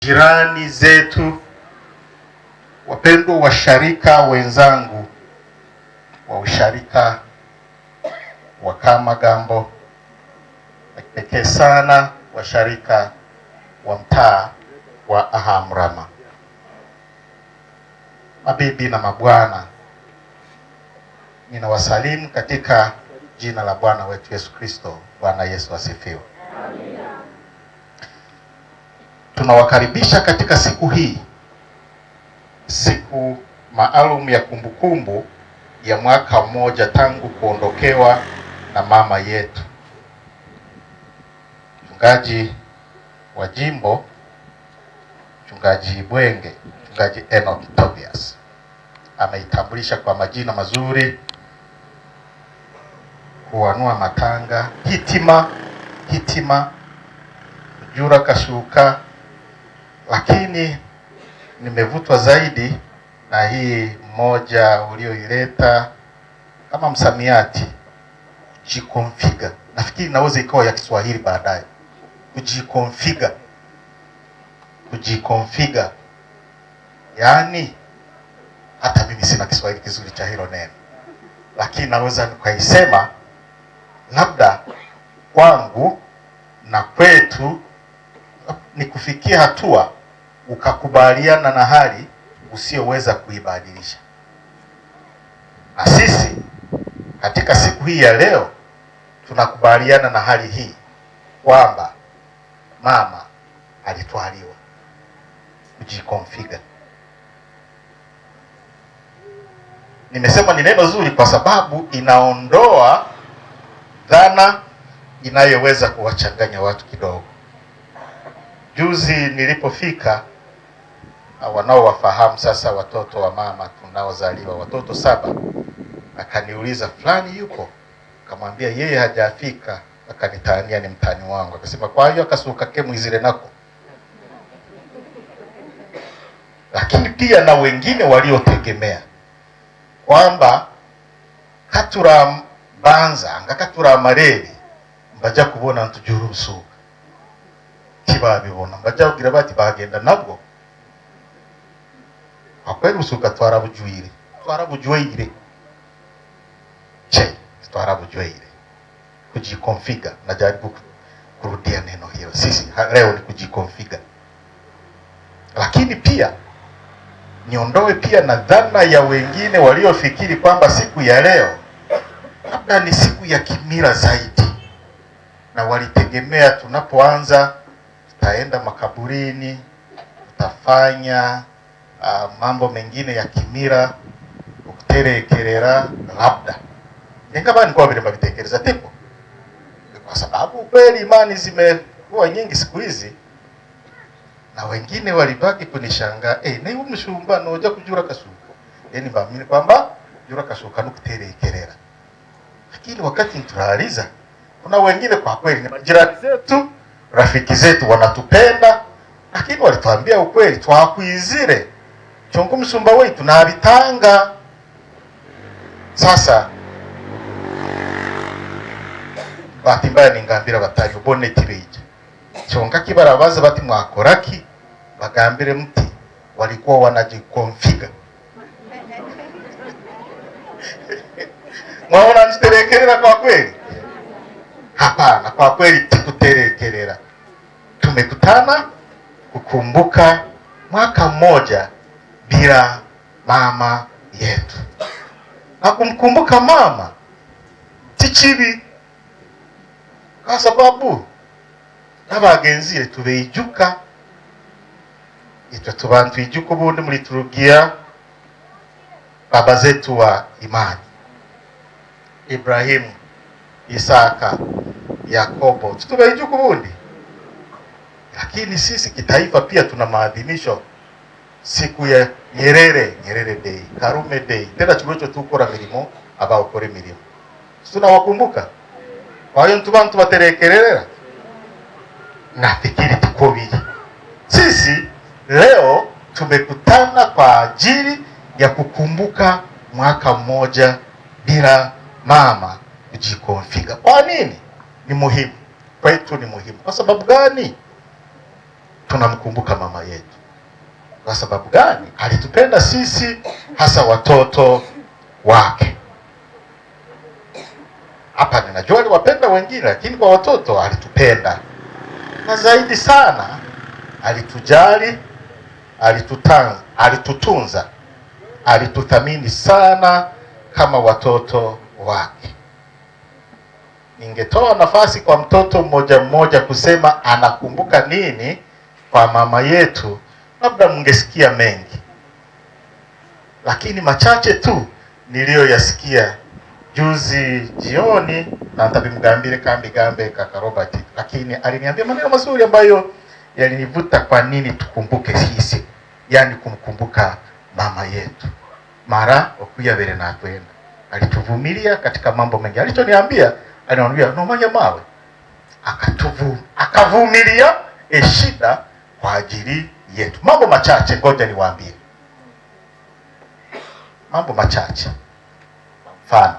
Jirani zetu, wapendwa washarika wenzangu wa usharika wa Kamagambo, na kipekee sana washarika wa mtaa wa Ahamrama, mabibi na mabwana, ninawasalimu katika jina la Bwana wetu Yesu Kristo. Bwana Yesu asifiwe. Tunawakaribisha katika siku hii, siku maalum ya kumbukumbu ya mwaka mmoja tangu kuondokewa na mama yetu, mchungaji wa jimbo, Mchungaji Bwenge, Mchungaji Enoch Tobias ameitambulisha kwa majina mazuri, kuanua matanga, hitima hitima, jura kashuka, lakini nimevutwa zaidi na hii mmoja ulioileta kama msamiati, kujikonfiga. Nafikiri naweza ikawa ya Kiswahili baadaye, kujikonfiga, kujikonfiga. Yaani hata mimi sina Kiswahili kizuri cha hilo neno, lakini naweza nikaisema labda kwangu na kwetu ni kufikia hatua ukakubaliana na hali usiyoweza kuibadilisha. Na sisi katika siku hii ya leo tunakubaliana na hali hii kwamba mama alitwaliwa, kujikonfiga. Nimesema ni neno zuri kwa sababu inaondoa dhana inayoweza kuwachanganya watu kidogo. Juzi nilipofika, wanaowafahamu sasa watoto wa mama tunaozaliwa watoto 7, akaniuliza fulani yupo? Akamwambia yeye hajafika. Akanitania, ni mtani wangu. Akasema kwa hiyo akasuka kemwizire nako. Lakini pia na wengine waliotegemea kwamba katura banza nga katura mareri mbaja kubona ntujuru busuka kibabibona mbaja kugira bati bagenda nabwo. Kwa kweli busuka twarabujuire, twarabujuire che twarabujuire kujikonfiga. Najaribu kurudia neno hilo, sisi leo ni kujikonfiga. Lakini pia niondoe pia na dhana ya wengine waliofikiri kwamba siku ya leo labda ni siku ya kimila zaidi, na walitegemea tunapoanza tutaenda makaburini, tutafanya mambo mengine ya kimila, kuterekerera labda. Ingawa ni kwa vile mabitekereza tipo, kwa sababu kweli imani zimekuwa nyingi siku hizi, na wengine walibaki kunishangaa, ni mshumba noja kujura kasuko. Yaani baamini kwamba jura kasuka nukuterekerera. Lakini wakati nituliza, kuna wengine kwa kweli ni majirani zetu, rafiki zetu wanatupenda, lakini walituambia ukweli, twakwizire chongo msumba wetu nabitanga. Sasa bahati mbaya ningambira batari ubone tibeje chonga kibarabaza bati mwakoraki, bagambire mti walikuwa wanajikonfiga. Mwaona niterekerera kwa kweli? Hapana, kwa kweli tikuterekerera. Tumekutana kukumbuka mwaka mmoja bila mama yetu. Na kumkumbuka mama tichibi, kwa sababu n'abagenzire tubeijuka itwe tubantu ijuka ubundi muri liturgia baba zetu wa imani, Ibrahimu, Isaka, Yakobo, tubeijuka ubundi. Lakini sisi kitaifa pia tuna maadhimisho siku ya Nyerere, Nyerere Day, Karume Day, tena chuo tukora mirimo abaokore mirimo, tunawakumbuka. Kwa hiyo ntubantu baterekerera, nafikiri tuko bili. Sisi leo tumekutana kwa ajili ya kukumbuka mwaka mmoja bila mama kujikonfiga. Kwa nini ni muhimu kwetu? Ni muhimu kwa sababu gani? Tunamkumbuka mama yetu. Kwa sababu gani? Alitupenda sisi, hasa watoto wake. Hapa ninajua aliwapenda wengine, lakini kwa watoto alitupenda, na zaidi sana alitujali, alitutunza, alituthamini sana kama watoto wake. Ningetoa nafasi kwa mtoto mmoja mmoja kusema anakumbuka nini kwa mama yetu, labda mngesikia mengi, lakini machache tu niliyoyasikia juzi jioni, na ntabimugambire kambi gambe kaka Robert, lakini aliniambia maneno mazuri ambayo yalinivuta kwa nini tukumbuke sisi, yani kumkumbuka mama yetu mara okuyabere natwenda. Alituvumilia katika mambo mengi. Alichoniambia, aliniambia nomanya mawe akavumilia shida kwa ajili yetu. Mambo machache, ngoja niwaambie mambo machache. Mfano,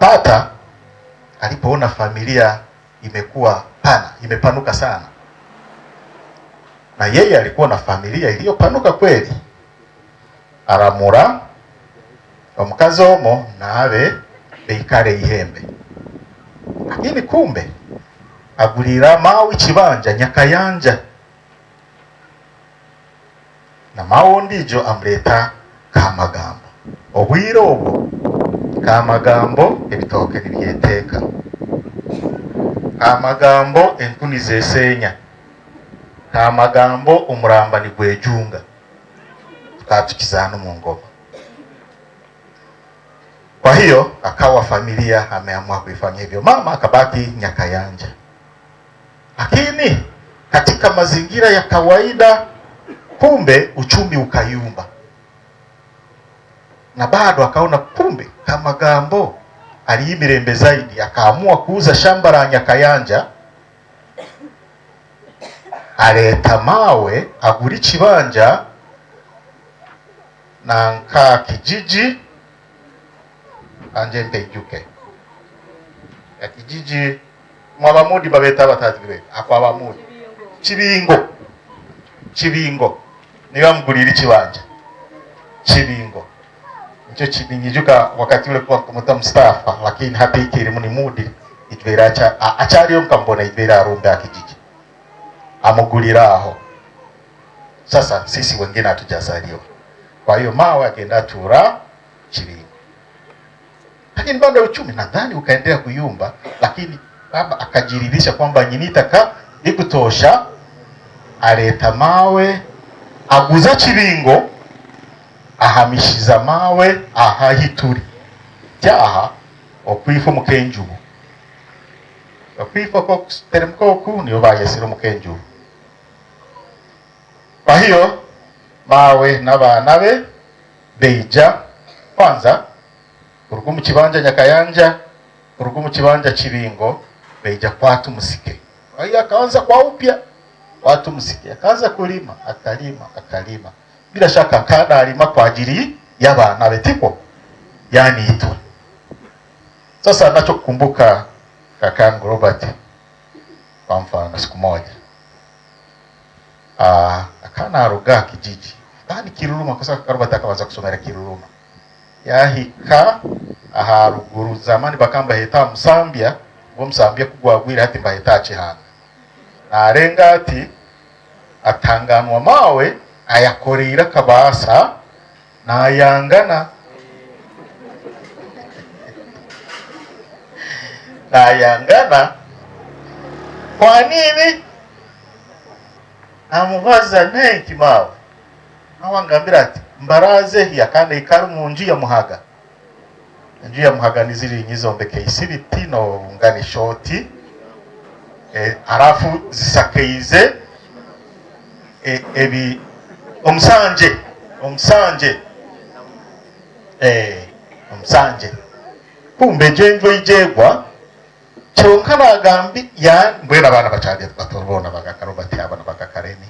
tata alipoona familia imekuwa pana, imepanuka sana, na yeye alikuwa na familia iliyopanuka kweli, aramura omukazi omo naabe beikale ihembe, lakini kumbe agulira mawe kibanja Nyakayanja, na mawe ndijo amleta Kamagambo. Obwire obwo Kamagambo ebitoke nibyeteka, Kamagambo enkuni zesenya, Kamagambo omuramba nigwejunga, tukatukizana mu ngoma. Kwa hiyo akawa familia ameamua kuifanya hivyo, mama akabaki Nyakayanja. Lakini katika mazingira ya kawaida, kumbe uchumi ukayumba, na bado akaona kumbe Kamagambo aliimirembe zaidi, akaamua kuuza shamba la Nyakayanja, aleta mawe agura ikibanja na nka kijiji anje mpeijuke ya kijiji mwabamudi babeta batati akwabamudi Kibingo, Kibingo niyo amugulira ikibanja Kibingo nicho kibinyijuka wakati ule kwa kumuta Mustafa, lakini hata ikiri muni mudi itwera acha achariyo mkambona itwera arumbe akijiji amugulira aho. Sasa sisi wengine hatujazaliwa, kwa hiyo mawe agenda tura Kibingo, lakini bado uchumi nadhani ukaendelea kuyumba, lakini baba akajiridhisha kwamba nyinitaka likutosha, aleta mawe aguza Kibingo, ahamishiza mawe ahahituri cyaha okwifa mukenjubu okwifa ko kuteremka oku niyo bayesire mukenjubu. Kwa hiyo mawe n'abana be beija kwanza urugo mu kibanja Nyakayanja, urugo mu kibanja Kibingo, beija kwatu musike. Kwa hiyo akaanza kwa upya watu musike, akaanza kulima, akalima, akalima. Bila shaka kana alima kwa ajili y'abana betiko, yani itwa. Sasa nachokumbuka kakangu Robert kwa mfano, siku moja akana aruga kijiji bani Kiruruma, kwa sababu Robert akaanza kusomera Kiruruma, yahika aharuguru zamani bakamba heta Musambya, ngo Musambya kugwagwira hati mbaheta Kihanga, narenga ati atanganwa mawe ayakorera kabasa nayangana nayangana. Kwa nini? Namubaza nenki mawe, awangambira ati mbaraze yakanda ikaru mu nju ya Muhaga. Nju ya Muhaga niziri nyizombeke isibiti no ngani shoti, arafu zisakeize ebi omusanje, omusanje, omusanje. Kumbe jenjwe ijegwa kyonka bagambi ya mbwena abana bacari batorobona bagakarobati abana bagakareni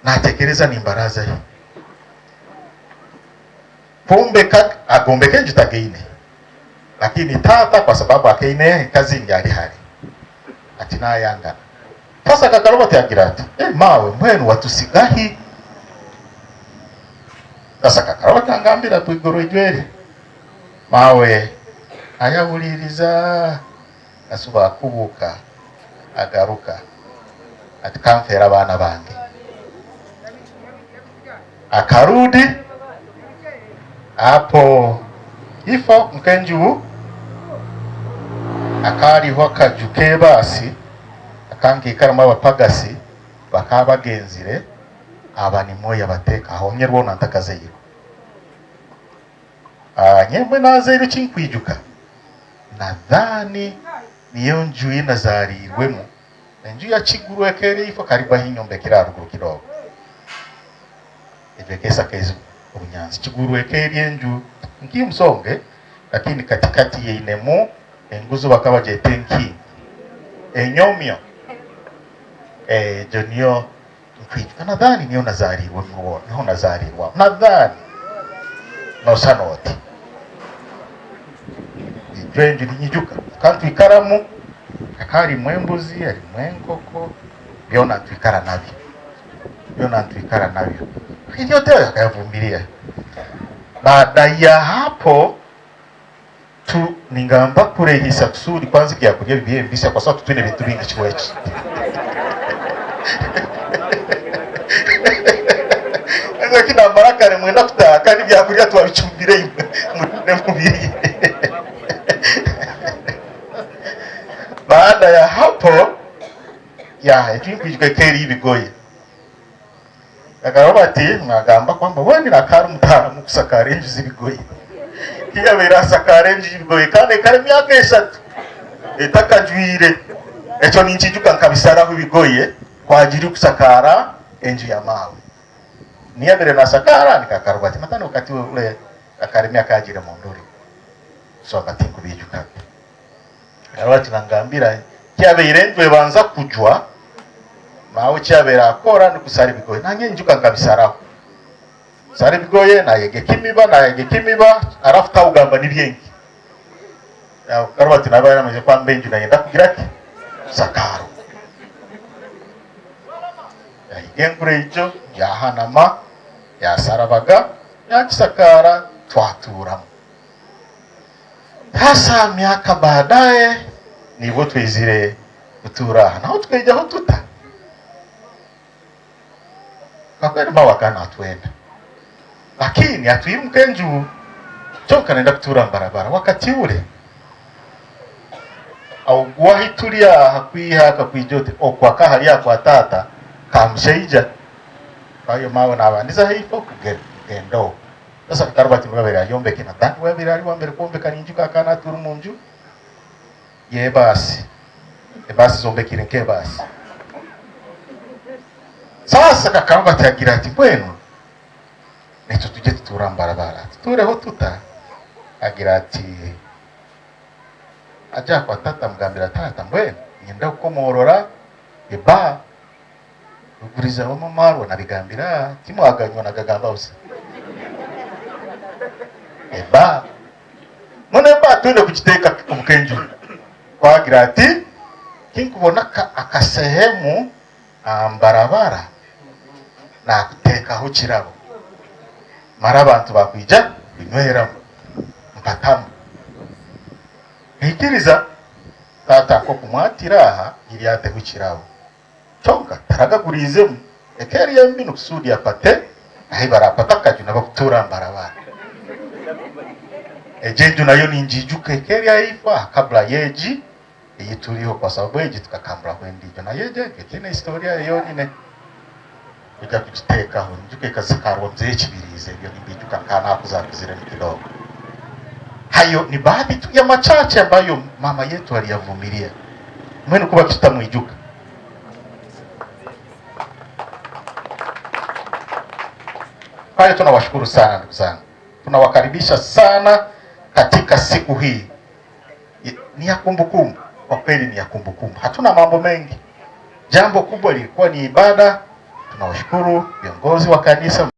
natekereza ni mbaraza hii kumbe agombe kenji tageine, lakini tata kwa sababu akeine kazi ngali hali, Ati nayangana. Sasa kaka Robert agira ati, mawe mwenu watusigahi. Sasa kaka Robert angambira kwigoro ijwere. Mawe ayawuliriza asuba kubuka agaruka ati kamfera abana bange. Akarudi hapo ifo mkenju akariho akaju kebasi akangikaramo abapagasi bakaba bagenzire aba nimwo yabateka aho nyerwona ntakazeiro. Nyemwe nazeiro chinkwijuka nadhani niyo nju inazarirwemo enju ya Kiguru ekere ifo karibu ahinyombekera haruguru kidogo ejwekesa kezi obunyansi Kiguru ekeri enju nkimsonge lakini katikati yeinemu enguzo bakaba jete nki enyomyo ejo niyo nkwijuka nadhani niyo nazarirwe mwo niho nazarirwa nadhani nosanoti ijo enju ninyijuka kantwikaramu akari mwembuzi ari mwenkoko byona ntwikara nabyo byona ntwikara nabyo yote akayavumilia. Baada ya hapo tu ningamba kurehisa kusudi kwanza byakurya bibiye mbisa kwa sababu tutwine bintu bingi chiwechi. Kina baraka mwenda kutaka ni byakurya twabicumbire imwe mubiri. Baada ya hapo ya tunkwijwe keri ibigoye. Kaka Robert mwagamba kwamba wewe ni nakari mutaalamu kusakara inju z'ibigoye. Kiyabera sakara inju z'ibigoye kandi kare myaka 3 etakajwire. Echo ninchijuka nkabisaraho ibigoye kwa ajili kusakara enju ya mawe. Niyabere nasakara nikaka Robert matano wakati ule akaremia kajire monduri. So akati kubijuka. Robert nangambira kiyabere ndwe banza kujwa mawe kyabera akora nikusara ibigoye nange njuka nkabisaraho sara ibigoye nayegeka imiba nayegeka imiba arafu tawugamba nibyengi Karubati naba yaramaze kwa mbenju nayenda kugira ki sakaro yayigengure ijo yahanama yasarabaga yakisakara twaturamo. Hasa miaka baadaye nibwo twizire kutura naho twejaho tuta kwa kweli mawakana atuenda lakini atuimuke nju choka naenda kutura barabara wakati ule au guahitulia hakwiha akakwijote okwaka hali kwa tata kamshaija. Kwa hiyo mawe na abandiza hifo kugendo sasa kakarubati mwabera yombeke na tatu wabera ali wambere kuombeka ninjuka kana turu munju ye basi e basi zombekire nke basi. Sasa kakarubati agira ati bwenu necho tuje tutura barabara tutureho tuta agira ati aja kwa tata mugambira tata mbwenu ngenda kukomorora eba ruguriza wamamarwa nabigambira timwaganywa nagagamba usa eba none ba twende kukiteka omukenju kwagira ati kinkubona akasehemu ambarabara nakutekaho kirabo mara abantu bakwija binyweramu mpatamu nikiriza tata ko kumwatira aha iriate kukirabo chonka taragagurizemu ekeri yambino kusudi apate ahi barapata kaju nabakutura mbarabara ejenju nayo ninjijuka ekeri aifa kabla yeji eyituliho kwa sababu eji tukakambura kwendijo na yeje tena historia yonyine kuja kujitekaho njuke kazikarwa mzee kibirize ibyo nimbijuka kana kuzakuzira ni kidogo. Hayo ni baadhi tu ya machache ambayo mama yetu aliyavumilia. Mwenu kuba tutamwijuka. Kwa hiyo tunawashukuru sana ndugu zangu. Tunawakaribisha sana katika siku hii. Ni ya kumbukumbu, kwa kweli ni ya kumbukumbu. Hatuna mambo mengi. Jambo kubwa lilikuwa ni ibada. Tunawashukuru viongozi wa kanisa.